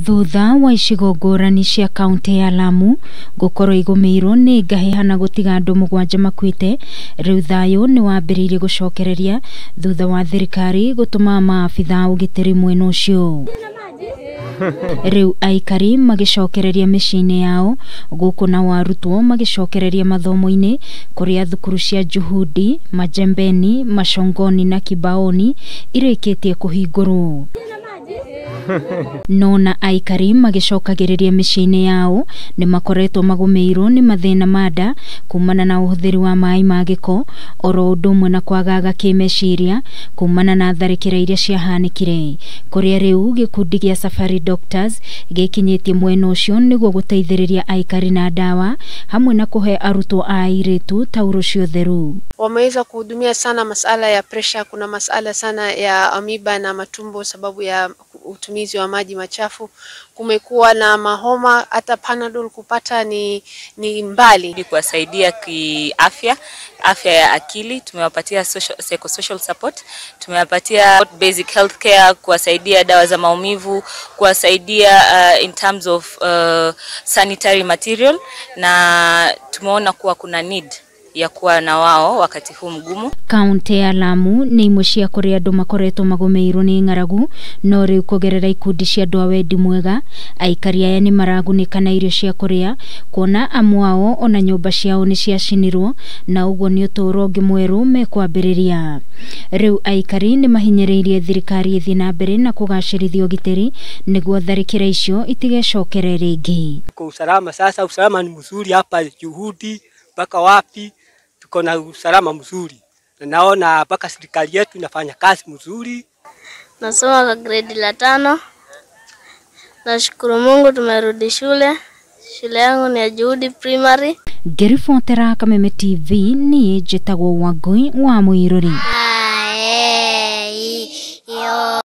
Thutha wa icigo ngũrani cia kaunti ya Lamu gũkorwo igũmĩirwo nĩ ngahĩha na gũtiga andũ 7 makuĩte, rĩu thayũ nĩ wambĩrĩirie gũcokereria thutha wa thirikari gũtũma maabitha a ũgitĩri mwena ũcio. Rĩu aikari magĩcokereria mĩciĩ-inĩ yao gũkũ nao arutwo magĩcokereria mathomo-inĩ kũrĩa thukuru cia Juhudi, Majembeni, Mashongoni na Kibaoni irĩkĩtie kũhingũrwo. No na aikari magĩcokagĩrĩria mĩciĩ-inĩ yao nĩ makoretwo magũmĩirwo nĩ mathĩna ma nda kumana na ũhũthĩri wa maĩ ma gĩko oro ũndũ ũmwe na kwagaga kĩmeciria kumana na tharĩkĩra iria ciahanĩkire, kũrĩa rĩu gĩkundi gĩa Safari Doctors gĩkinyĩtie mwena ũcio nĩguo gũteithĩrĩria aikari na ndawa hamwe na kũhe arutwo a airĩtu tauro cia ũtheru. Wameweza kuhudumia sana masala ya pressure, kuna masala sana ya amiba na matumbo sababu ya utumizi wa maji machafu. Kumekuwa na mahoma, hata Panadol kupata ni mbali. Kuwasaidia kiafya, afya ya akili, tumewapatia psychosocial support, tumewapatia basic health care, kuwasaidia dawa za maumivu, kuwasaidia in terms of sanitary material, na tumeona kuwa kuna need ya kuwa na wao wakati huu mgumu. Kaunti ya Lamu nĩ imwe cia kũrĩa andũ makoretwo magũmĩirwo nĩ ng'aragu, no rĩu kũgerera ikundi cia andũ a wendi mwega aikari aya nĩ maragunĩka na irio cia kũrĩa, kuona amwe ao ona nyũmba ciao nĩ ciacinirwo, na ũguo nĩ ũtũũro ũngĩ mwerũ mekwambĩrĩria. Rĩu aikari nĩ mahinyĩrĩirie thirikari ĩthiĩ na mbere na kũgacĩrithia ũgitĩri nĩguo tharĩkĩra icio itigecokere rĩngĩ. Kwa usalama sasa, usalama ni mzuri hapa Juhudi mpaka wapi tuko na usalama mzuri. Naona mpaka serikali yetu inafanya kazi mzuri. Nasoma kwa grade la 5. Nashukuru Mungu tumerudi shule. Shule yangu ni ya Juhudi Primary. Ngĩribotera Kameme TV, niĩ njĩtagwo Wangui wa Mũirũri.